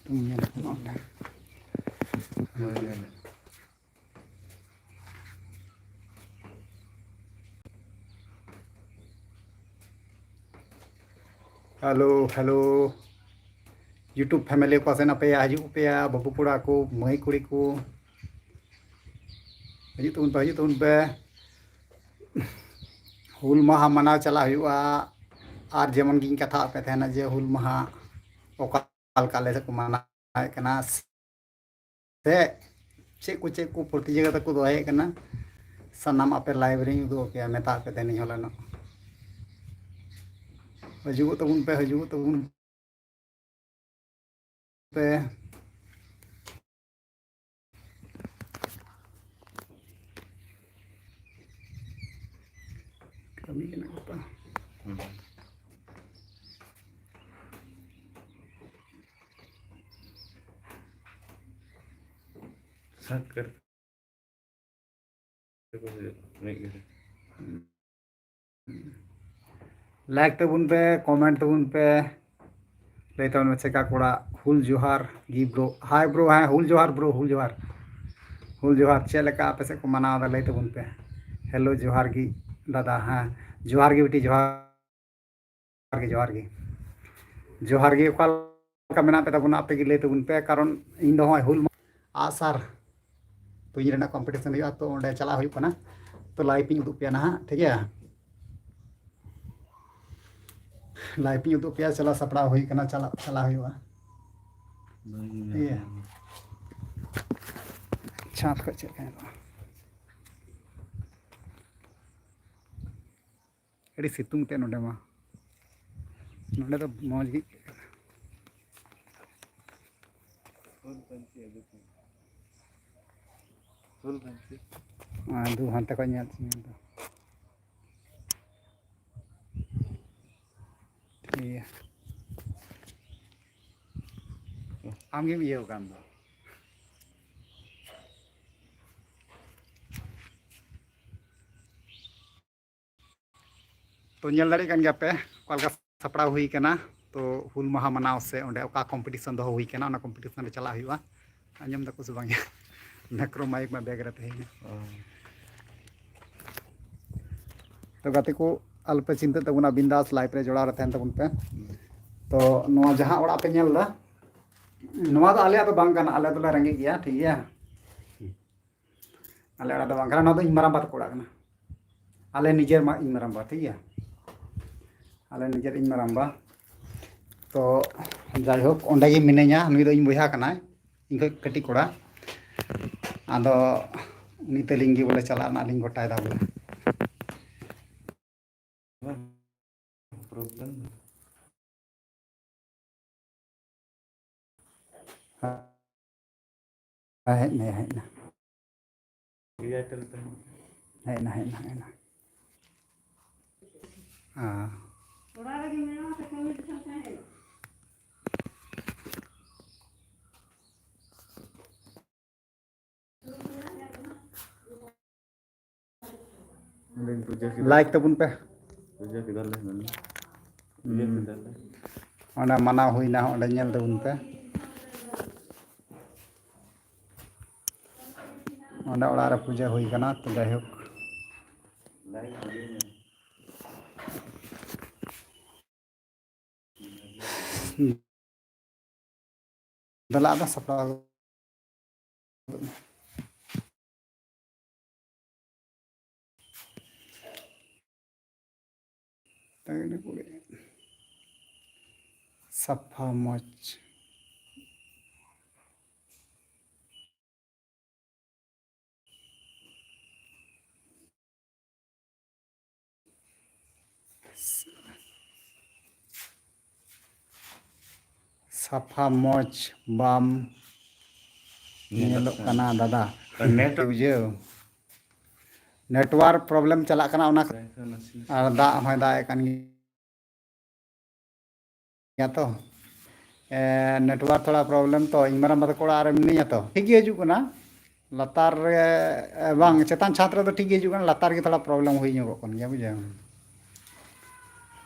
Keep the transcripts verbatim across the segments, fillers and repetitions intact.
ᱧᱮᱞ ᱠᱚᱢᱟ ᱚᱸᱰᱮ᱾ Hello, hello. YouTube family ᱚᱠᱟ ᱥᱮᱱ ᱟᱯᱮᱭᱟ? ᱦᱤᱡᱩᱜ ᱯᱮᱭᱟ, ᱵᱟᱹᱵᱩ ᱠᱚᱲᱟ ᱠᱚ, ᱢᱟᱹᱭ ᱠᱩᱲᱤ ᱠᱚ᱾ ᱦᱤᱡᱩᱜ ᱛᱟᱵᱚᱱ ᱯᱮ, ᱦᱤᱡᱩᱜ ᱛᱟᱵᱚᱱ ᱯᱮ᱾ ᱦᱩᱞ ᱢᱟᱦᱟ ᱢᱟᱱᱟᱣ ᱪᱟᱞᱟᱜ ᱦᱩᱭᱩᱜᱼᱟ᱾ ᱟᱨ ᱡᱮᱢᱚᱱ ᱜᱤᱧ ᱠᱟᱛᱷᱟ ᱟᱯᱮ ᱛᱟᱦᱮᱱᱟ ᱡᱮ ᱦᱩᱞ ᱢᱟᱦᱟ ᱚᱠᱟ ᱞᱮᱠᱟ ᱟᱞᱮ ᱥᱮᱫ ᱠᱚ ᱢᱟᱱᱟᱣᱮᱫ ᱠᱟᱱᱟ, ᱥᱮ ᱪᱮᱫ ᱠᱚ, ᱪᱮᱫ ᱠᱚ ᱯᱨᱚᱛᱤᱡᱳᱜᱤᱛᱟ ᱠᱚ ᱫᱚᱦᱚᱭᱮᱫ ᱠᱟᱱᱟ, ᱥᱟᱱᱟᱢ ᱟᱯᱮ live ᱨᱤᱧ ᱩᱫᱩᱜ ᱟᱯᱮᱭᱟ, ᱢᱮᱛᱟ ᱟᱯᱮ ᱛᱟᱦᱮᱱᱤᱧ ᱦᱚᱞᱟᱱᱚᱜ᱾ ᱦᱤᱡᱩᱜᱚᱜ ᱛᱟᱵᱚᱱ ᱯᱮ, ᱦᱤᱡᱩᱜᱚᱜ ᱛᱟᱵᱚᱱ ᱯᱮ᱾ ᱠᱟᱹᱢᱤ ᱠᱟᱱᱟ ᱜᱟᱯᱟ᱾ ᱥᱟᱠᱨᱟᱛ ᱠᱚ ᱦᱩᱭᱩᱜᱼᱟ ᱢᱤᱫ ᱜᱷᱟᱹᱲᱤ᱾ Like ᱛᱟᱵᱚᱱ ᱯᱮ, comment ᱛᱟᱵᱚᱱ ᱯᱮ, ᱞᱟᱹᱭ ᱛᱟᱵᱚᱱ ᱢᱮ ᱪᱮᱠᱟ ᱠᱚᱲᱟ᱾ ᱦᱩᱞ ᱡᱚᱦᱟᱨ ᱜᱤ bro, hi bro, ᱦᱮᱸ ᱦᱩᱞ ᱡᱚᱦᱟᱨ bro, ᱦᱩᱞ ᱡᱚᱦᱟᱨ, ᱦᱩᱞ ᱡᱚᱦᱟᱨ᱾ ᱪᱮᱫ ᱞᱮᱠᱟ ᱟᱯᱮ ᱥᱮᱫ ᱠᱚ ᱢᱟᱱᱟᱣ ᱮᱫᱟ ᱞᱟᱹᱭ ᱛᱟᱵᱚᱱ ᱯᱮ᱾ Hello ᱡᱚᱦᱟᱨ ᱜᱤ ᱫᱟᱫᱟ, ᱦᱮᱸ ᱡᱚᱦᱟᱨ ᱜᱤ ᱵᱤᱴᱤ, ᱡᱚᱦᱟᱨ ᱜᱮ, ᱡᱚᱦᱟᱨ ᱜᱮ᱾ ᱡᱚᱦᱟᱨ ᱜᱮ᱾ ᱚᱠᱟ ᱞᱮᱠᱟ ᱢᱮᱱᱟᱜ ᱯᱮ ᱛᱟᱵᱚᱱᱟ ᱟᱯᱮ ᱜᱮ ᱞᱟᱹᱭ ᱛᱟᱵᱚᱱ ᱯᱮ, ᱠᱟᱨᱚᱱ ᱤᱧ ᱫᱚ ᱱᱚᱜᱼᱚᱭ ᱦᱩᱞ ᱢᱟ-, ᱟᱜᱼᱥᱟᱨ ᱛᱩᱧ ᱨᱮᱱᱟᱜ competition ᱦᱩᱭᱩᱜᱼᱟ, ᱛᱚ ᱚᱸᱰᱮ ᱪᱟᱞᱟᱜ ᱦᱩᱭᱩᱜ ᱠᱟᱱᱟ, ᱛᱚ live ᱤᱧ ᱩᱫᱩᱜ ᱯᱮᱭᱟ ᱱᱟᱦᱟᱜ, ᱴᱷᱤᱠ ᱜᱮᱭᱟ? Live ᱤᱧ ᱩᱫᱩᱜ ᱯᱮᱭᱟ, ᱪᱟᱞᱟᱣ ᱥᱟᱯᱲᱟᱣ ᱦᱩᱭ ᱠᱟᱱᱟ, ᱪᱟᱞᱟᱜ, ᱪᱟᱞᱟᱜ ᱦᱩᱭᱩᱜᱼᱟ, ᱴᱷᱤᱠ ᱜᱮᱭᱟ? ᱪᱷᱟᱸᱫᱽ ᱠᱷᱚᱡ ᱪᱮᱫ ᱞᱮᱠᱟ ᱧᱮᱞᱚᱜᱼᱟ? ᱟᱹᱰᱤ ᱥᱤᱛᱩᱝ ᱛᱮ ᱱᱚᱰᱮ ᱢᱟ, ᱱᱚᱰᱮ ᱫᱚ ᱢᱚᱡᱽ ᱜᱮ ᱟᱹᱭᱠᱟᱹᱜ ᱠᱟᱱᱟ᱾ ᱟᱫᱚ ᱦᱟᱱᱛᱮ ᱠᱷᱚᱡ ᱧᱮᱞ ᱧᱮᱞ ᱫᱚ᱾ ᱴᱷᱤᱠ ᱜᱮᱭᱟ᱾ ᱟᱢ ᱜᱮᱢ ᱤᱭᱟᱹᱣ ᱠᱟᱱ ᱫᱚ᱾ ᱛᱚ, ᱧᱮᱞ ᱫᱟᱲᱮᱭᱟᱜ ᱠᱟᱱ ᱜᱮᱭᱟ ᱯᱮ ᱚᱠᱟ ᱞᱮᱠᱟ ᱥᱟᱯᱲᱟᱣ ᱦᱩᱭ ᱠᱟᱱᱟ᱾ ᱛᱚ ᱦᱩᱞ ᱢᱟᱦᱟ ᱢᱟᱱᱟᱣ ᱥᱮ ᱚᱸᱰᱮ ᱚᱠᱟ ᱠᱚᱢᱯᱤᱴᱤᱥᱚᱱ ᱫᱚᱦᱚ ᱦᱩᱭ ᱠᱟᱱᱟ, ᱚᱱᱟ ᱠᱚᱢᱯᱤᱴᱤᱥᱚᱱ ᱨᱮ ᱪᱟᱞᱟᱜ ᱦᱩᱭᱩᱜᱼᱟ᱾ ᱟᱸᱡᱚᱢ ᱫᱟᱠᱚ ᱥᱮ ᱵᱟᱝ? ᱢᱟᱭᱤᱠ ᱢᱟ ᱵᱮᱜᱽ ᱨᱮ ᱛᱟᱦᱮᱸᱭᱮᱱᱟ᱾ ᱛᱚ ᱜᱟᱛᱮ ᱠᱚ, ᱟᱞᱚᱯᱮ ᱪᱤᱱᱛᱟᱹᱜ ᱛᱟᱵᱚᱱᱟ, ᱵᱤᱱᱫᱟᱥ ᱞᱟᱭᱤᱯᱷ ᱨᱮ ᱡᱚᱲᱟᱣ ᱨᱮ ᱛᱟᱦᱮᱱ ᱛᱟᱵᱚᱱ ᱯᱮ᱾ ᱛᱚ ᱱᱚᱣᱟ ᱡᱟᱦᱟᱸ ᱚᱲᱟᱜ ᱯᱮ ᱧᱮᱞ ᱮᱫᱟ, ᱱᱚᱣᱟ ᱫᱚ ᱟᱞᱮᱭᱟᱜ ᱫᱚ ᱵᱟᱝ ᱠᱟᱱᱟ, ᱟᱞᱮ ᱫᱚᱞᱮ ᱨᱮᱸᱜᱮᱡ ᱜᱮᱭᱟ, ᱴᱷᱤᱠ ᱜᱮᱭᱟ᱾ ᱟᱞᱮ ᱚᱲᱟᱜ ᱫᱚ ᱵᱟᱝ ᱠᱟᱱᱟ, ᱱᱚᱣᱟ ᱫᱚ ᱤᱧ ᱢᱟᱨᱟᱝᱵᱟ ᱛᱟᱠᱚ ᱚᱲᱟᱜ ᱠᱟᱱᱟ᱾ ᱟᱞᱮ ᱱᱤᱡᱮᱨ ᱢᱟ ᱤᱧ ᱢᱟᱨᱟᱝᱵᱟ, ᱴᱷᱤᱠ ᱜᱮᱭᱟ᱾ ᱟᱞᱮ ᱱᱤᱡᱮᱨ ᱤᱧ ᱢᱟᱨᱟᱝᱵᱟ᱾ ᱛᱚ ᱡᱟᱭᱦᱳᱠ, ᱚᱸᱰᱮ ᱜᱮ ᱢᱤᱱᱟᱹᱧᱟ, ᱱᱩᱭ ᱫᱚ ᱤᱧ ᱵᱚᱭᱦᱟ ᱠᱟᱱᱟᱭ, ᱤᱧ ᱠᱷᱚᱡ ᱠᱟᱹᱴᱤᱡ ᱠᱚᱲᱟ᱾ ᱟᱫᱚ ᱩᱱᱤ ᱛᱟᱹᱞᱤᱧ ᱜᱮ ᱵᱚᱞᱮ ᱪᱟᱞᱟᱜ ᱨᱮᱱᱟᱜ ᱞᱤᱧ ᱜᱚᱴᱟᱭᱮᱫᱟ ᱵᱚᱞᱮ᱾ ᱯᱨᱚᱵᱞᱮᱢ᱾ ᱦᱮᱡ ᱱᱟᱭ, ᱦᱮᱡ ᱱᱟ᱾ ᱮᱭᱟᱨᱴᱮᱞ ᱛᱮ᱾ ᱦᱮᱡ ᱱᱟ, ᱦᱮᱡ ᱱᱟ, ᱦᱮᱡ ᱱᱟ᱾ ᱦᱮᱸ᱾ ᱞᱟᱭᱤᱠ ᱛᱟᱵᱚᱱ ᱯᱮ᱾ ᱯᱩᱡᱟᱹ ᱠᱮᱫᱟᱞᱮ ᱢᱟᱱᱮ᱾ ᱯᱩᱡᱟᱹ ᱦᱩᱸ᱾ ᱠᱮᱫᱟᱞᱮ᱾ ᱚᱸᱰᱮ ᱢᱟᱱᱟᱣ ᱦᱩᱭᱱᱟ, ᱚᱸᱰᱮ ᱧᱮᱞ ᱛᱟᱵᱚᱱ ᱯᱮ᱾ ᱚᱸᱰᱮ ᱚᱲᱟᱜ ᱨᱮ ᱯᱩᱡᱟᱹ ᱦᱩᱭ ᱠᱟᱱᱟ, ᱛᱚ ᱡᱟᱭᱦᱳᱠ᱾ ᱞᱟᱭᱤᱠ ᱯᱩᱡᱟᱹ ᱢᱮ᱾ ᱫᱮᱞᱟ ᱟᱫᱚ ᱥᱟᱯᱲᱟᱣ᱾ ᱥᱟᱯᱷᱟ ᱢᱚᱡᱽ᱾ ᱥᱟᱯᱷᱟ ᱢᱚᱡᱽ ᱵᱟᱢ ᱧᱮᱞᱚᱜ ᱧᱮᱞᱚᱜ ᱠᱟᱱᱟ᱾ ᱠᱟᱱᱟ ᱫᱟᱫᱟ᱾ ᱟᱨ ᱱᱮᱴ ᱵᱩᱡᱷᱟᱹᱣ, ᱱᱮᱴᱣᱟᱨᱠ ᱯᱨᱚᱵᱞᱮᱢ ᱪᱟᱞᱟᱜ ᱠᱟᱱᱟ, ᱚᱱᱟ ᱠᱷᱟᱹᱛᱤᱨ᱾ ᱱᱟᱥᱮ ᱱᱟᱥᱮ᱾ ᱟᱨ ᱫᱟᱜ ᱦᱚᱸᱭ ᱫᱟᱜ ᱮᱫ ᱠᱟᱱ ᱜᱮᱭᱟ ᱛᱚ᱾ ᱮ, ᱱᱮᱴᱣᱟᱨᱠ ᱛᱷᱚᱲᱟ ᱯᱨᱚᱵᱞᱮᱢ ᱛᱚ, ᱤᱧ ᱢᱟᱨᱟᱝ ᱵᱟ ᱛᱟᱠᱚ ᱚᱲᱟᱜ ᱨᱮ ᱢᱤᱱᱟᱹᱧᱟ ᱛᱚ, ᱴᱷᱤᱠ ᱜᱮ ᱦᱤᱡᱩᱜ ᱠᱟᱱᱟ᱾ ᱞᱟᱛᱟᱨ ᱨᱮ, ᱮ, ᱵᱟᱝ, ᱪᱮᱛᱟᱱ ᱪᱷᱟᱛ ᱨᱮᱫᱚ ᱴᱷᱤᱠ ᱜᱮ ᱦᱤᱡᱩᱜ ᱠᱟᱱᱟ, ᱞᱟᱛᱟᱨ ᱨᱮᱜᱮ ᱛᱷᱚᱲᱟ ᱯᱨᱚᱵᱞᱮᱢ ᱦᱩᱭ ᱧᱚᱜᱚᱜ ᱠᱟᱱ ᱜᱮᱭᱟ, ᱵᱩᱡᱷᱟᱹᱣ᱾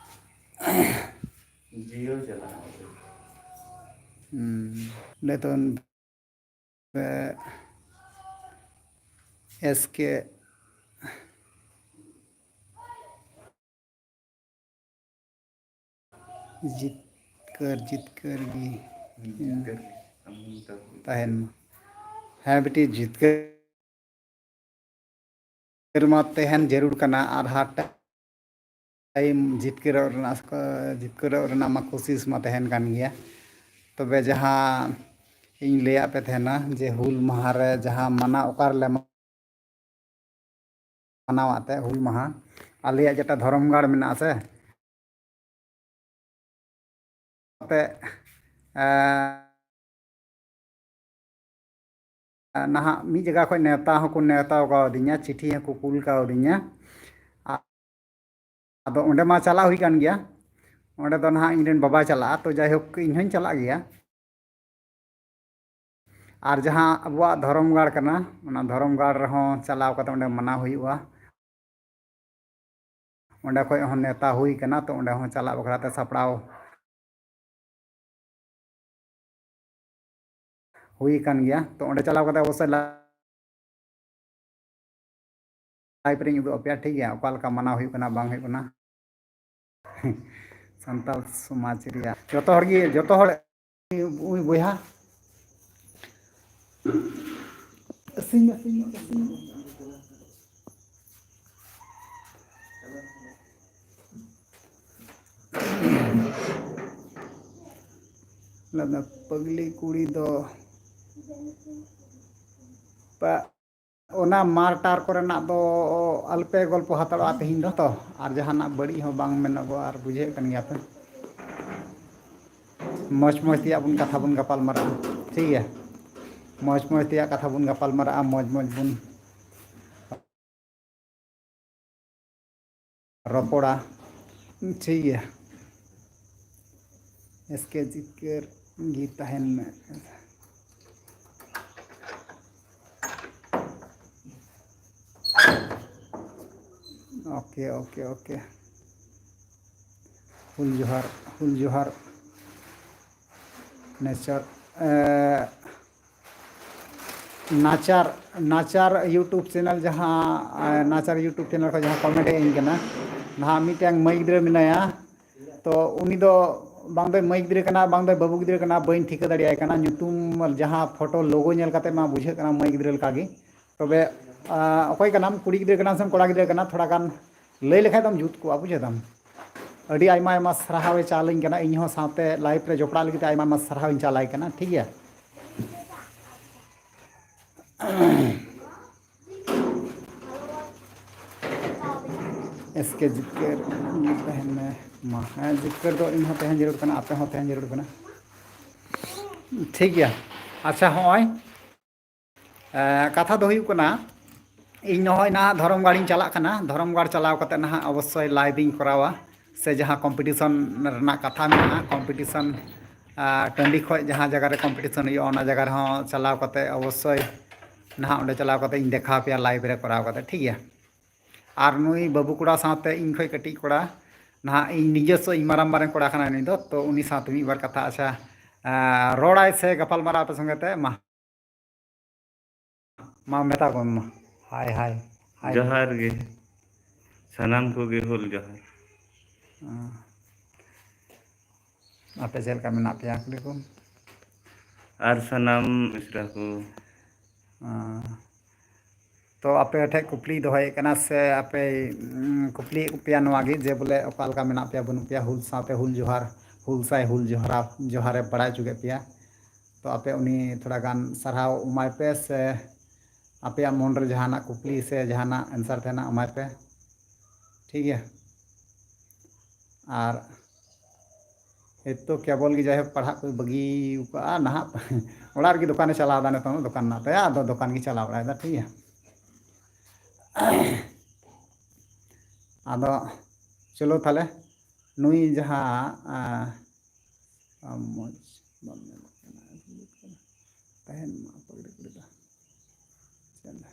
ᱡᱤᱭᱟᱹᱲ ᱪᱟᱞᱟᱜᱼᱟ᱾ ᱦᱩᱸ᱾ ᱞᱟᱹᱭ ᱛᱟᱵᱚᱱ ᱯᱮ, ᱮᱥ ᱠᱮ ᱡᱤᱛᱠᱟᱹᱨ, ᱡᱤᱛᱠᱟᱹᱨ ᱜᱮ ᱡᱤᱛᱠᱟᱹᱨ ᱜᱮ᱾ ᱛᱟᱦᱮᱱ ᱢᱟ᱾ ᱦᱮᱸ ᱵᱤᱴᱤ, ᱡᱤᱛᱠᱟᱹᱨ ᱡᱤᱛᱠᱟᱹᱨ ᱢᱟ ᱛᱟᱦᱮᱱ ᱡᱟᱹᱨᱩᱲ ᱠᱟᱱᱟ, ᱟᱨ ᱦᱟᱨ ᱴᱟᱭᱤᱢ ᱡᱤᱛᱠᱟᱹᱨᱚᱜ ᱨᱮᱱᱟᱜ, ᱡᱤᱛᱠᱟᱹᱨᱚᱜ ᱨᱮᱱᱟᱜ ᱢᱟ ᱠᱳᱥᱤᱥ ᱢᱟ ᱛᱟᱦᱮᱱ ᱠᱟᱱ ᱜᱮᱭᱟ᱾ ᱛᱚᱵᱮ ᱡᱟᱦᱟᱸ ᱤᱧ ᱞᱟᱹᱭᱟᱫ ᱯᱮ ᱛᱟᱦᱮᱱᱟ ᱡᱮ ᱦᱩᱞ ᱢᱟᱦᱟ ᱨᱮ ᱡᱟᱦᱟᱸ ᱢᱟᱱᱟᱣ ᱚᱠᱟ ᱨᱮᱞᱮ ᱢᱟᱱᱟᱣᱟ ᱮᱱᱛᱮᱫ ᱦᱩᱞ ᱢᱟᱦᱟ, ᱟᱞᱮᱭᱟᱜ ᱡᱮᱴᱟ ᱫᱷᱚᱨᱚᱢ ᱜᱟᱲ ᱢᱮᱱᱟᱜᱼᱟ ᱥᱮ, ᱠᱟᱛᱮ, ᱮᱸ, ᱱᱟᱦᱟᱜ ᱢᱤᱫ ᱡᱟᱭᱜᱟ ᱠᱷᱚᱱ ᱱᱮᱣᱛᱟ ᱦᱚᱸᱠᱚ ᱱᱮᱣᱛᱟ ᱠᱟᱣᱫᱤᱧᱟ, ᱪᱤᱴᱷᱤ ᱦᱚᱸᱠᱚ ᱠᱩᱞ ᱠᱟᱣᱫᱤᱧᱟ᱾ ᱟ-, ᱟᱫᱚ ᱚᱸᱰᱮ ᱢᱟ ᱪᱟᱞᱟᱣ ᱦᱩᱭ ᱠᱟᱱ ᱜᱮᱭᱟ᱾ ᱚᱸᱰᱮ ᱫᱚ ᱱᱟᱦᱟᱜ ᱤᱧ ᱨᱮᱱ ᱵᱟᱵᱟᱭ ᱪᱟᱞᱟᱜᱼᱟ, ᱛᱚ ᱡᱟᱭᱦᱳᱠ ᱤᱧ ᱦᱚᱸᱧ ᱪᱟᱞᱟᱜ ᱜᱮᱭᱟ᱾ ᱟᱨ ᱡᱟᱦᱟᱸ ᱟᱵᱚᱣᱟᱜ ᱫᱷᱚᱨᱚᱢ ᱜᱟᱲ ᱠᱟᱱᱟ, ᱚᱱᱟ ᱫᱷᱚᱨᱚᱢ ᱜᱟᱲ ᱨᱮᱦᱚᱸ ᱪᱟᱞᱟᱣ ᱠᱟᱛᱮ ᱚᱸᱰᱮ ᱢᱟᱱᱟᱣ ᱦᱩᱭᱩᱜᱼᱟ᱾ ᱚᱸᱰᱮ ᱠᱷᱚᱡ ᱦᱚᱸ ᱱᱮᱣᱛᱟ ᱦᱩᱭ ᱠᱟᱱᱟ, ᱛᱚ ᱚᱸᱰᱮ ᱦᱚᱸ ᱪᱟᱞᱟᱜ ᱵᱟᱠᱷᱨᱟ ᱛᱮ ᱥᱟᱯᱲᱟᱣ ᱦᱩᱭ ᱠᱟᱱ ᱜᱮᱭᱟ᱾ ᱛᱚ ᱚᱸᱰᱮ ᱪᱟᱞᱟᱣ ᱠᱟᱛᱮ ᱚᱵᱚᱥᱥᱳᱭ ᱞᱟᱭᱤᱵᱷ ᱨᱤᱧ ᱩᱫᱩᱜ ᱟᱯᱮᱭᱟ, ᱴᱷᱤᱠ ᱜᱮᱭᱟ, ᱚᱠᱟ ᱞᱮᱠᱟ ᱢᱟᱱᱟᱣ ᱦᱩᱭᱩᱜ ᱠᱟᱱᱟ, ᱵᱟᱝ ᱦᱩᱭᱩᱜ ᱠᱟᱱᱟ᱾ ᱥᱟᱱᱛᱟᱲ ᱥᱚᱢᱟᱡᱽ ᱨᱮᱭᱟᱜ ᱡᱚᱛᱚ ᱦᱚᱲ ᱜᱮ, ᱡᱚᱛᱚ ᱦᱚᱲ, ᱩᱭ ᱵᱚᱭᱦᱟ, ᱟᱹᱥᱤᱧ ᱢᱮ, ᱟᱹᱥᱤᱧ ᱢᱮ, ᱟᱹᱥᱤᱧ ᱢᱮ᱾ ᱞᱟᱫᱟ ᱯᱟᱹᱜᱽᱞᱤ ᱠᱩᱲᱤ ᱫᱚ ᱯᱟ-, ᱚᱱᱟ ᱢᱟᱨᱴᱟᱨ ᱠᱚᱨᱮᱱᱟᱜ ᱫᱚ ᱟᱞᱚᱯᱮ ᱜᱚᱞᱯᱚ ᱦᱟᱛᱟᱲᱚᱜᱼᱟ ᱛᱮᱦᱮᱧ ᱫᱚ ᱛᱚ, ᱟᱨ ᱡᱟᱦᱟᱱᱟᱜ ᱵᱟᱹᱲᱤᱡ ᱦᱚᱸ ᱵᱟᱝ ᱢᱮᱱᱚᱜᱚᱜᱼᱟ, ᱟᱨ ᱵᱩᱡᱷᱟᱹᱣᱮᱫ ᱠᱟᱱ ᱜᱮᱭᱟ ᱯᱮ᱾ ᱢᱚᱡᱽ ᱢᱚᱡᱽ ᱛᱮᱭᱟᱜ ᱵᱚᱱ ᱠᱟᱛᱷᱟ ᱵᱚᱱ ᱜᱟᱯᱟᱞ ᱢᱟᱨᱟᱜᱼᱟ, ᱴᱷᱤᱠ ᱜᱮᱭᱟ? ᱢᱚᱡᱽ ᱢᱚᱡᱽ ᱛᱮᱭᱟᱜ ᱠᱟᱛᱷᱟ ᱵᱚᱱ ᱜᱟᱯᱟᱞ ᱢᱟᱨᱟᱜᱼᱟ, ᱢᱚᱡᱽ ᱢᱚᱡᱽ ᱵᱚᱱ ᱨᱚᱯᱚᱲᱟ, ᱴᱷᱤᱠ ᱜᱮᱭᱟ? ᱮᱥᱠᱮ ᱡᱤᱛᱠᱟᱹᱨ ᱜᱮ ᱛᱟᱦᱮᱱ ᱢᱮ᱾ Okay, okay, okay. ᱦᱩᱞ ᱡᱚᱦᱟᱨ, ᱦᱩᱞ ᱡᱚᱦᱟᱨ᱾ ᱱᱮᱪᱟᱨ, ᱮ, ᱱᱟᱪᱟᱨ, ᱱᱟᱪᱟᱨ YouTube channel, ᱡᱟᱦᱟᱸ, ᱮ, ᱱᱟᱪᱟᱨ YouTube channel ᱠᱷᱚᱱ ᱡᱟᱦᱟᱸ comment ᱮ ᱤᱧ ᱠᱟᱱᱟ, ᱱᱟᱦᱟᱜ ᱢᱤᱫᱴᱟᱝ ᱢᱟᱹᱭ ᱜᱤᱫᱽᱨᱟᱹ ᱢᱮᱱᱟᱭᱟ᱾ ᱛᱚ ᱩᱱᱤ ᱫᱚ ᱵᱟᱝ ᱫᱚᱭ ᱢᱟᱹᱭ ᱜᱤᱫᱽᱨᱟᱹ ᱠᱟᱱᱟ, ᱵᱟᱝ ᱫᱚᱭ ᱵᱟᱹᱵᱩ ᱜᱤᱫᱽᱨᱟᱹ ᱠᱟᱱᱟ, ᱵᱟᱹᱧ ᱴᱷᱤᱠᱟᱹ ᱫᱟᱲᱮᱭᱟᱭ ᱠᱟᱱᱟ᱾ ᱧᱩᱛᱩᱢ ᱡᱟᱦᱟᱸ photo logo ᱧᱮᱞ ᱠᱟᱛᱮ ᱢᱟ ᱵᱩᱡᱷᱟᱹᱜ ᱠᱟᱱᱟ ᱢᱟᱹᱭ ᱜᱤᱫᱽᱨᱟᱹ ᱞᱮᱠᱟᱜᱮ᱾ ᱛᱚᱵᱮ, ᱟ, ᱚᱠᱚᱭ ᱠᱟᱱᱟᱢ, ᱠᱩᱲᱤ ᱜᱤᱫᱽᱨᱟᱹ ᱠᱟᱱᱟᱢ ᱥᱮᱢ ᱠᱚᱲᱟ ᱜᱤᱫᱽᱨᱟᱹ ᱠᱟᱱᱟ, ᱛᱷᱚᱲᱟ ᱜᱟᱱ ᱞᱟᱹᱭ ᱞᱮᱠᱷᱟᱡ ᱫᱚᱢ ᱡᱩᱛ ᱠᱚᱜᱼᱟ, ᱵᱩᱡᱷᱟᱹᱣ ᱫᱟᱢ᱾ ᱟᱹᱰᱤ ᱟᱭᱢᱟ ᱟᱭᱢᱟ ᱥᱟᱨᱦᱟᱣ ᱮ ᱪᱟᱞᱟᱹᱧ ᱠᱟᱱᱟ, ᱤᱧ ᱦᱚᱸ ᱥᱟᱶᱛᱮ live ᱨᱮ ᱡᱚᱯᱲᱟᱜ ᱞᱟᱹᱜᱤᱫ ᱛᱮ ᱟᱭᱢᱟ ᱟᱭᱢᱟ ᱥᱟᱨᱦᱟᱣ ᱤᱧ ᱪᱟᱞᱟᱭ ᱠᱟᱱᱟ, ᱴᱷᱤᱠ ᱜᱮᱭᱟ᱾ ᱮᱥ ᱠᱮ ᱡᱤᱛᱠᱟᱹᱨ ᱛᱟᱦᱮᱱ ᱢᱮ᱾ ᱢᱟ, ᱦᱮᱸ, ᱡᱤᱛᱠᱟᱹᱨ ᱫᱚ ᱤᱧ ᱦᱚᱸ ᱛᱟᱦᱮᱸ ᱡᱟᱹᱨᱩᱲ ᱠᱟᱱᱟ, ᱟᱯᱮ ᱦᱚᱸ ᱛᱟᱦᱮᱸ ᱡᱟᱹᱨᱩᱲ ᱠᱟᱱᱟ᱾ ᱴᱷᱤᱠ ᱜᱮᱭᱟ᱾ ᱟᱪᱪᱷᱟ, ᱦᱚᱸᱜᱼᱚᱭ, ᱮ, ᱠᱟᱛᱷᱟ ᱫᱚ ᱦᱩᱭᱩᱜ ᱠᱟᱱᱟ, ᱤᱧ ᱱᱚᱜᱼᱚᱭ ᱱᱟᱦᱟᱜ ᱫᱷᱚᱨᱚᱢᱜᱟᱲ ᱤᱧ ᱪᱟᱞᱟᱜ ᱠᱟᱱᱟ᱾ ᱫᱷᱚᱨᱚᱢᱜᱟᱲ ᱪᱟᱞᱟᱣ ᱠᱟᱛᱮ ᱱᱟᱦᱟᱜ ᱚᱵᱚᱥᱥᱳᱭ live ᱤᱧ ᱠᱚᱨᱟᱣᱟ, ᱥᱮ ᱡᱟᱦᱟᱸ competition ᱨᱮᱱᱟᱜ ᱠᱟᱛᱷᱟ ᱢᱮᱱᱟᱜᱼᱟ, competition, ᱟ, ᱴᱟᱺᱰᱤ ᱠᱷᱚᱡ ᱡᱟᱦᱟᱸ ᱡᱟᱭᱜᱟ ᱨᱮ competition ᱦᱩᱭᱩᱜᱼᱟ, ᱚᱱᱟ ᱡᱟᱭᱜᱟ ᱨᱮᱦᱚᱸ ᱪᱟᱞᱟᱣ ᱠᱟᱛᱮ ᱚᱵᱚᱥᱥᱳᱭ ᱱᱟᱦᱟᱜ ᱚᱸᱰᱮ ᱪᱟᱞᱟᱣ ᱠᱟᱛᱮ ᱤᱧ ᱫᱮᱠᱷᱟᱣ ᱯᱮᱭᱟ live ᱨᱮ ᱠᱚᱨᱟᱣ ᱠᱟᱛᱮ, ᱴᱷᱤᱠ ᱜᱮᱭᱟ᱾ ᱟᱨ ᱱᱩᱭ ᱵᱟᱹᱵᱩ ᱠᱚᱲᱟ ᱥᱟᱶᱛᱮ ᱤᱧ ᱠᱷᱚᱡ ᱠᱟᱹᱴᱤᱡ ᱠᱚᱲᱟ, ᱱᱟᱦᱟᱜ ᱤᱧ ᱱᱤᱡᱮᱥᱥᱚ, ᱤᱧ ᱢᱟᱨᱟᱝ ᱢᱟᱨᱟᱝ ᱠᱚᱲᱟ ᱠᱟᱱᱟᱭ ᱱᱩᱭ ᱫᱚ, ᱛᱚ ᱩᱱᱤ ᱥᱟᱶᱛᱮ ᱢᱤᱫ ᱵᱟᱨ ᱠᱟᱛᱷᱟ, ᱟᱪᱪᱷᱟ, ᱟ, ᱨᱚᱲᱟᱭ ᱥᱮ ᱜᱟᱯᱟᱞ ᱢᱟᱨᱟᱣ ᱟᱯᱮ ᱥᱚᱸᱜᱮ ᱛᱮ, ᱢᱟ᱾ ᱢᱟ ᱢᱮᱛᱟ ᱠᱚᱢ ᱢᱟ᱾ ᱦᱟᱭ, ᱦᱟᱭ, ᱦᱟᱭ᱾ ᱡᱚᱦᱟᱨ ᱜᱮ᱾ ᱥᱟᱱᱟᱢ ᱠᱚᱜᱮ ᱦᱩᱞ ᱡᱚᱦᱟᱨ᱾ ᱦᱮᱸ᱾ ᱟᱯᱮ ᱪᱮᱫ ᱞᱮᱠᱟ ᱢᱮᱱᱟᱜ ᱯᱮᱭᱟ, ᱠᱩᱞᱤ ᱠᱚᱢ? ᱟᱨ ᱥᱟᱱᱟᱢ ᱢᱤᱥᱨᱟ ᱠᱚ᱾ ᱦᱮᱸ᱾ ᱛᱚ ᱟᱯᱮ ᱴᱷᱮᱡ ᱠᱩᱠᱞᱤ ᱫᱚᱦᱚᱭᱮᱫ ᱠᱟᱱᱟ ᱥᱮ ᱟᱯᱮ, ᱩᱸ, ᱠᱩᱠᱞᱤᱭᱮᱫ ᱯᱮᱭᱟ ᱱᱚᱣᱟ ᱜᱮ ᱡᱮ ᱵᱚᱞᱮ ᱚᱠᱟ ᱞᱮᱠᱟ ᱢᱮᱱᱟᱜ ᱯᱮᱭᱟ, ᱵᱟᱹᱱᱩᱜ ᱯᱮᱭᱟ, ᱦᱩᱞ ᱥᱟᱶᱛᱮ ᱦᱩᱞ ᱡᱚᱦᱟᱨ, ᱦᱩᱞ ᱥᱟᱭ ᱦᱩᱞ ᱡᱚᱦᱟᱨ, ᱡᱚᱦᱟᱨᱮ ᱵᱟᱲᱟᱭ ᱦᱚᱪᱚ ᱠᱮᱫ ᱯᱮᱭᱟ᱾ ᱛᱚ ᱟᱯᱮ ᱩᱱᱤ ᱛᱷᱚᱲᱟ ᱜᱟᱱ ᱥᱟᱨᱦᱟᱣ ᱮᱢᱟᱭ ᱯᱮ, ᱥᱮ ᱟᱯᱮᱭᱟᱜ ᱢᱚᱱ ᱨᱮ ᱡᱟᱦᱟᱱᱟᱜ ᱠᱩᱠᱞᱤ ᱥᱮ ᱡᱟᱦᱟᱱᱟᱜ answer ᱛᱟᱦᱮᱱᱟ, ᱮᱢᱟᱭ ᱯᱮ᱾ ᱴᱷᱤᱠ ᱜᱮᱭᱟ? ᱟᱨ ᱮᱛᱚ ᱠᱮᱵᱚᱞ ᱜᱮ, ᱡᱟᱭᱦᱳᱠ, ᱯᱟᱲᱦᱟᱜ ᱠᱚᱭ ᱵᱟᱹᱜᱤ ᱟᱠᱟᱫᱼᱟ ᱱᱟᱦᱟᱜ᱾ ᱚᱲᱟᱜ ᱨᱮᱜᱮ ᱫᱚᱠᱟᱱᱮ ᱪᱟᱞᱟᱣ ᱮᱫᱟ, ᱱᱤᱛᱚᱝ ᱫᱚ ᱫᱚᱠᱟᱱ ᱢᱮᱱᱟᱜ ᱛᱟᱭᱟ, ᱟᱫᱚ ᱫᱚᱠᱟᱱ ᱜᱮ ᱪᱟᱞᱟᱣ ᱵᱟᱲᱟᱭᱮᱫᱟ, ᱴᱷᱤᱠ ᱜᱮᱭᱟ᱾ ᱟᱫᱚ ᱪᱚᱞᱚ ᱛᱟᱦᱞᱮ, ᱱᱩᱭ ᱡᱟᱦᱟᱸ, ᱟ, ᱟᱢ ᱢᱚᱡᱽ ᱵᱟᱢ ᱧᱮᱞᱚᱜ ᱠᱟᱱᱟ, ᱛᱟᱦᱮᱱ ᱢᱟ ᱯᱟᱜᱽᱲᱤ ᱠᱩᱲᱤ ᱫᱚ᱾ ᱪᱮᱫ ᱞᱮ?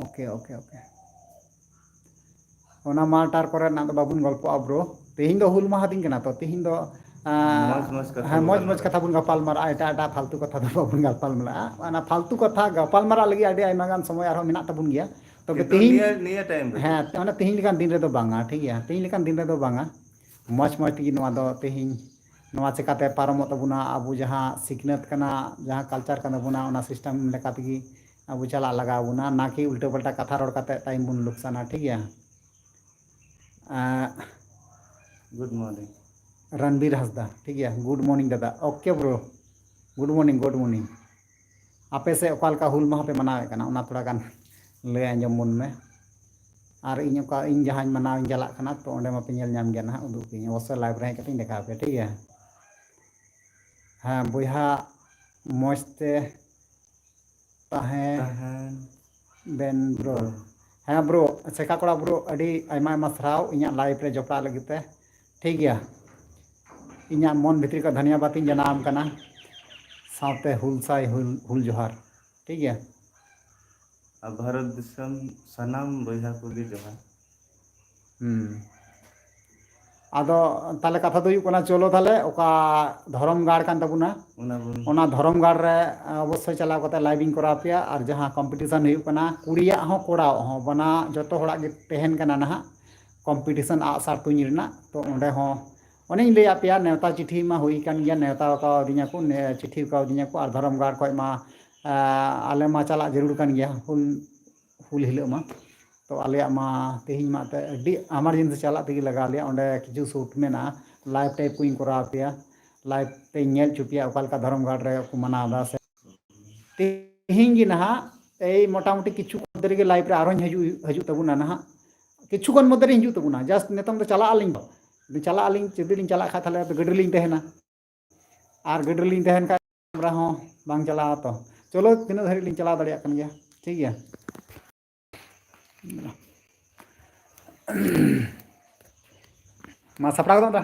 OK, OK, OK᱾ ᱚᱱᱟ matter ᱠᱚᱨᱮᱱᱟᱜ ᱫᱚ ᱵᱟᱵᱚᱱ ᱜᱚᱞᱯᱚᱜᱼᱟ, bro᱾ ᱛᱮᱦᱮᱧ ᱫᱚ ᱦᱩᱞ ᱢᱟᱦᱟ ᱫᱤᱱ ᱠᱟᱱᱟ, ᱛᱚ ᱛᱮᱦᱮᱧ ᱫᱚ, ᱟᱸ, ᱢᱚᱡᱽ ᱢᱚᱡᱽ ᱠᱟᱛᱷᱟ ᱦᱮᱸ, ᱵᱚᱱ ᱢᱚᱡᱽ ᱢᱚᱡᱽ ᱜᱟᱞᱢᱟᱨᱟᱜᱼᱟ᱾ ᱠᱟᱛᱷᱟ ᱵᱚᱱ ᱜᱟᱯᱟᱞ ᱢᱟᱨᱟᱜᱼᱟ, ᱮᱴᱟᱜ ᱮᱴᱟᱜ ᱯᱷᱟᱞᱛᱩ ᱠᱟᱛᱷᱟ ᱫᱚ ᱵᱟᱵᱚᱱ ᱜᱟᱯᱟᱞ ᱢᱟᱨᱟᱜᱼᱟ᱾ ᱚᱱᱟ ᱯᱷᱟᱞᱛᱩ ᱠᱟᱛᱷᱟ ᱜᱟᱯᱟᱞ ᱢᱟᱨᱟᱜ ᱞᱟᱹᱜᱤᱫ ᱟᱹᱰᱤ ᱟᱭᱢᱟ ᱜᱟᱱ ᱥᱚᱢᱚᱭ ᱟᱨᱦᱚᱸ ᱢᱮᱱᱟᱜ ᱛᱟᱵᱚᱱ ᱜᱮᱭᱟ᱾ ᱛᱚᱵᱮ ᱠᱤᱱᱛᱩ ᱛᱮᱦᱮᱧ, ᱱᱤᱭᱟᱹ, ᱱᱤᱭᱟᱹ time ᱨᱮ ᱦᱮᱸ, ᱚᱱᱟ ᱛᱮᱦᱮᱧ ᱞᱮᱠᱟᱱ ᱫᱤᱱ ᱨᱮᱫᱚ ᱵᱟᱝᱟ, ᱴᱷᱤᱠ ᱜᱮᱭᱟ? ᱛᱮᱦᱮᱧ ᱞᱮᱠᱟᱱ ᱫᱤᱱ ᱨᱮᱫᱚ ᱵᱟᱝᱟ᱾ ᱢᱚᱡᱽ ᱢᱚᱡᱽ ᱛᱮᱜᱮ ᱱᱚᱣᱟ ᱫᱚ ᱛᱮᱦᱮᱧ ᱱᱚᱣᱟ ᱪᱮᱠᱟᱛᱮ ᱯᱟᱨᱚᱢᱚᱜ ᱛᱟᱵᱚᱱᱟ, ᱟᱵᱚ ᱡᱟᱦᱟᱸ ᱥᱤᱠᱷᱱᱟᱹᱛ ᱠᱟᱱᱟ, ᱡᱟᱦᱟᱸ culture ᱠᱟᱱ ᱛᱟᱵᱚᱱᱟ, ᱚᱱᱟ system ᱞᱮᱠᱟ ᱛᱮᱜᱮ ᱟᱵᱚ ᱪᱟᱞᱟᱜ ᱞᱟᱜᱟᱣ ᱵᱚᱱᱟ, ᱱᱟ ᱠᱤ ᱩᱞᱴᱟᱹ ᱯᱟᱞᱴᱟ ᱠᱟᱛᱷᱟ ᱨᱚᱲ ᱠᱟᱛᱮ time ᱵᱚᱱ ᱞᱚᱠᱥᱟᱱᱟ, ᱴᱷᱤᱠ ᱜᱮᱭᱟ? ᱟᱸ, Good morning. ᱨᱚᱱᱵᱤᱨ ᱦᱟᱸᱥᱫᱟ, ᱴᱷᱤᱠ ᱜᱮᱭᱟ, good morning ᱫᱟᱫᱟ᱾ Okay bro, good morning, good morning. ᱟᱯᱮ ᱥᱮᱫ ᱚᱠᱟ ᱞᱮᱠᱟ ᱦᱩᱞ ᱢᱟᱦᱟ ᱯᱮ ᱢᱟᱱᱟᱣᱮᱫ ᱠᱟᱱᱟ, ᱚᱱᱟ ᱛᱷᱚᱲᱟ ᱜᱟᱱ ᱞᱟᱹᱭ ᱟᱸᱡᱚᱢ ᱵᱚᱱ ᱢᱮ᱾ ᱟᱨ ᱤᱧ ᱚᱠᱟ, ᱤᱧ ᱡᱟᱦᱟᱸᱧ ᱢᱟᱱᱟᱣᱤᱧ ᱪᱟᱞᱟᱜ ᱠᱟᱱᱟ, ᱛᱚ ᱚᱸᱰᱮ ᱢᱟᱯᱮ ᱧᱮᱞ ᱧᱟᱢ ᱜᱮᱭᱟ ᱱᱟᱦᱟᱜ, ᱩᱫᱩᱜ ᱯᱮᱭᱟᱹᱧ ᱚᱵᱚᱥᱥᱳᱭ, live ᱨᱮ ᱦᱮᱡ ᱠᱟᱛᱮᱧ ᱫᱮᱠᱷᱟᱣ ᱯᱮᱭᱟ, ᱴᱷᱤᱠ ᱜᱮᱭᱟ? ᱦᱮᱸ ᱵᱚᱭᱦᱟ, ᱢᱚᱡᱽ ᱛᱮ ᱛᱟᱦᱮᱸ ᱛᱟᱦᱮᱱ ᱵᱮᱱ bro᱾ Bro᱾ ᱦᱮᱸ bro, ᱥᱮᱠᱟ ᱠᱚᱲᱟ bro, ᱟᱹᱰᱤ ᱟᱭᱢᱟ ᱟᱭᱢᱟ ᱥᱟᱨᱦᱟᱣ ᱤᱧᱟᱹᱜ live ᱨᱮ ᱡᱚᱯᱲᱟᱜ ᱞᱟᱹᱜᱤᱫ ᱛᱮ, ᱴᱷᱤᱠ ᱜᱮᱭᱟ? ᱤᱧᱟᱹᱜ ᱢᱚᱱ ᱵᱷᱤᱛᱨᱤ ᱠᱷᱚᱱ ᱫᱷᱟᱱᱭᱟᱵᱟᱫ ᱤᱧ ᱡᱟᱱᱟᱣᱟᱢ ᱠᱟᱱᱟ, ᱥᱟᱶᱛᱮ ᱦᱩᱞ ᱥᱟᱭ ᱦᱩᱞ, ᱦᱩᱞ ᱡᱚᱦᱟᱨ, ᱴᱷᱤᱠ ᱜᱮᱭᱟ? ᱟᱨ ᱵᱷᱟᱨᱚᱛ ᱫᱤᱥᱚᱢ ᱥᱟᱱᱟᱢ ᱵᱚᱭᱦᱟ ᱠᱚᱜᱮ ᱡᱚᱦᱟᱨ᱾ ᱦᱩᱸ᱾ ᱟᱫᱚ ᱛᱟᱦᱞᱮ ᱠᱟᱛᱷᱟ ᱫᱚ ᱦᱩᱭᱩᱜ ᱠᱟᱱᱟ, ᱪᱚᱞᱚ ᱛᱟᱦᱞᱮ ᱚᱠᱟ ᱫᱷᱚᱨᱚᱢ ᱜᱟᱲ ᱠᱟᱱ ᱛᱟᱵᱚᱱᱟ, ᱚᱱᱟ ᱵᱚᱱ ᱚᱱᱟ ᱫᱷᱚᱨᱚᱢ ᱜᱟᱲ ᱨᱮ ᱚᱵᱚᱥᱥᱳᱭ ᱪᱟᱞᱟᱣ ᱠᱟᱛᱮ live ᱤᱧ ᱠᱚᱨᱟᱣ ᱯᱮᱭᱟ᱾ ᱟᱨ ᱡᱟᱦᱟᱸ competition ᱦᱩᱭᱩᱜ ᱠᱟᱱᱟ, ᱠᱩᱲᱤᱭᱟᱜ ᱦᱚᱸ ᱠᱚᱲᱟᱣᱟᱜ ᱦᱚᱸ, ᱵᱟᱱᱟ ᱡᱚᱛᱚ ᱦᱚᱲᱟᱜ ᱜᱮ ᱛᱟᱦᱮᱱ ᱠᱟᱱᱟ ᱱᱟᱦᱟᱜ competition ᱟᱜᱼᱥᱟᱨ ᱛᱩᱧ ᱨᱮᱱᱟᱜ᱾ ᱛᱚ ᱚᱸᱰᱮ ᱦᱚᱸ ᱚᱱᱮᱧ ᱞᱟᱹᱭᱟᱫ ᱯᱮᱭᱟ, ᱱᱮᱣᱛᱟ ᱪᱤᱴᱷᱤ ᱢᱟ ᱦᱩᱭ ᱠᱟᱱ ᱜᱮᱭᱟ, ᱱᱮᱣᱛᱟ ᱠᱟᱣᱫᱤᱧᱟ ᱠᱚ, ᱱᱮ-, ᱪᱤᱴᱷᱤ ᱠᱟᱣᱫᱤᱧᱟ ᱠᱚ, ᱟᱨ ᱫᱷᱚᱨᱚᱢ ᱜᱟᱲ ᱠᱷᱚᱡ ᱢᱟ, ᱟ, ᱟᱞᱮ ᱢᱟ ᱪᱟᱞᱟᱜ ᱡᱟᱹᱨᱩᱲ ᱠᱟᱱ ᱜᱮᱭᱟ ᱦᱩᱞ, ᱦᱩᱞ ᱦᱤᱞᱳᱜ ᱢᱟ᱾ ᱛᱚ ᱟᱞᱮᱭᱟᱜ ᱢᱟ ᱛᱮᱦᱮᱧ ᱢᱟ ᱮᱱᱛᱮᱫ ᱟᱹᱰᱤ emergency ᱪᱟᱞᱟᱜ ᱛᱮᱜᱮ ᱞᱟᱜᱟᱣ ᱞᱮᱭᱟ᱾ ᱚᱸᱰᱮ ᱠᱤᱪᱷᱩ shoot ᱢᱮᱱᱟᱜᱼᱟ, live type ᱠᱚᱧ ᱠᱚᱨᱟᱣ ᱯᱮᱭᱟ, live ᱛᱮᱧ ᱧᱮᱞ ᱦᱚᱪᱚ ᱯᱮᱭᱟ ᱚᱠᱟ ᱞᱮᱠᱟ ᱫᱷᱚᱨᱚᱢ ᱜᱟᱲ ᱨᱮ ᱠᱚ ᱢᱟᱱᱟᱣ ᱮᱫᱟ ᱥᱮ᱾ ᱛᱮᱦᱮᱧ ᱜᱮ ᱱᱟᱦᱟᱜ ᱮᱭ ᱢᱚᱴᱟᱢᱩᱴᱤ ᱠᱤᱪᱷᱩ ᱠᱷᱚᱱ ᱢᱚᱫᱽᱫᱷᱮ ᱨᱮᱜᱮ live ᱨᱮ ᱟᱨᱦᱚᱸᱧ ᱦᱤᱡᱩᱜ, ᱦᱤᱡᱩᱜ ᱛᱟᱵᱚᱱᱟ ᱱᱟᱦᱟᱜ, ᱠᱤᱪᱷᱩ ᱠᱷᱚᱱ ᱢᱚᱫᱽᱫᱷᱮ ᱨᱮ ᱦᱤᱡᱩᱜ ᱛᱟᱵᱚᱱᱟ᱾ Just ᱱᱤᱛᱚᱝ ᱫᱚ ᱪᱟᱞᱟᱜ ᱟᱹᱞᱤᱧ, ᱪᱟᱞᱟᱜ ᱟᱹᱞᱤᱧ, ᱡᱩᱫᱤ ᱞᱤᱧ ᱪᱟᱞᱟᱜ ᱠᱷᱟᱡ ᱛᱟᱦᱚᱞᱮ ᱜᱟᱹᱰᱤ ᱨᱮᱞᱤᱧ ᱛᱟᱦᱮᱱᱟ᱾ ᱟᱨ ᱜᱟᱹᱰᱤ ᱨᱮᱞᱤᱧ ᱛᱟᱦᱮᱱ ᱠᱷᱟᱡ camera ᱦᱚᱸ ᱵᱟᱝ ᱪᱟᱞᱟᱜᱼᱟ᱾ ᱛᱚ ᱪᱚᱞᱚ, ᱛᱤᱱᱟᱹᱜ ᱫᱷᱟᱹᱨᱤᱡ ᱞᱤᱧ ᱪᱟᱞᱟᱣ ᱫᱟᱲᱮᱭᱟᱜ ᱠᱟᱱ ᱜᱮᱭᱟ, ᱴᱷᱤᱠ ᱜᱮᱭᱟ᱾ ᱢᱟ ᱥᱟᱯᱲᱟᱣ ᱜᱚᱫᱚᱜ ᱢᱮ᱾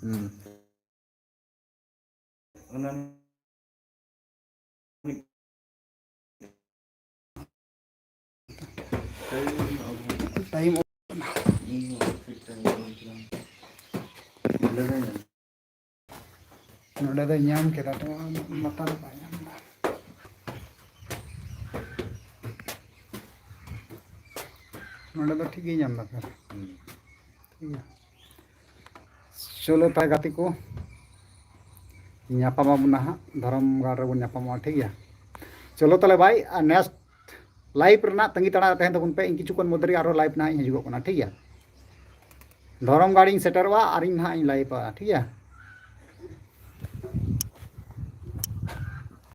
ᱦᱩᱸ᱾ ᱚᱱᱟ ᱢᱤᱫ ᱴᱟᱭᱤᱢ ᱱᱚᱰᱮ ᱫᱚ ᱧᱟᱢ ᱠᱮᱫᱟ, ᱛᱚ ᱞᱟᱛᱟᱨ ᱨᱮ ᱵᱟᱭ ᱧᱟᱢ ᱮᱫᱟ᱾ ᱱᱚᱰᱮ ᱫᱚ ᱴᱷᱤᱠ ᱜᱮ ᱧᱟᱢ ᱮᱫᱟ ᱯᱷᱮᱨ᱾ ᱴᱷᱤᱠ ᱜᱮᱭᱟ᱾ ᱪᱚᱞᱚ ᱛᱟᱦᱞᱮ ᱜᱟᱛᱮ ᱠᱚ, ᱧᱟᱯᱟᱢ ᱟᱵᱚᱱ ᱱᱟᱦᱟᱜ, ᱫᱷᱚᱨᱚᱢ ᱜᱟᱲ ᱨᱮᱵᱚᱱ ᱧᱟᱯᱟᱢᱚᱜᱼᱟ, ᱴᱷᱤᱠ ᱜᱮᱭᱟ᱾ ᱪᱚᱞᱚ ᱛᱟᱦᱞᱮ ᱵᱷᱟᱭ, ᱟᱨ next live ᱨᱮᱱᱟᱜ ᱛᱟᱺᱜᱤ ᱛᱟᱲᱟᱜ ᱨᱮ ᱛᱟᱦᱮᱱ ᱛᱟᱵᱚᱱ ᱯᱮ᱾ ᱤᱧ ᱠᱤᱪᱷᱩ ᱠᱷᱚᱱ ᱢᱚᱫᱽᱫᱷᱮ ᱨᱮ ᱟᱨᱦᱚᱸ live ᱱᱟᱦᱟᱜ ᱤᱧ ᱦᱤᱡᱩᱜᱚᱜ ᱠᱟᱱᱟ, ᱴᱷᱤᱠ ᱜᱮᱭᱟ᱾ ᱫᱷᱚᱨᱚᱢ ᱜᱟᱲ ᱤᱧ ᱥᱮᱴᱮᱨᱚᱜᱼᱟ ᱟᱨ ᱤᱧ ᱱᱟᱦᱟᱜ ᱤᱧ liveᱟ, ᱴᱷᱤᱠ ᱜᱮᱭᱟ᱾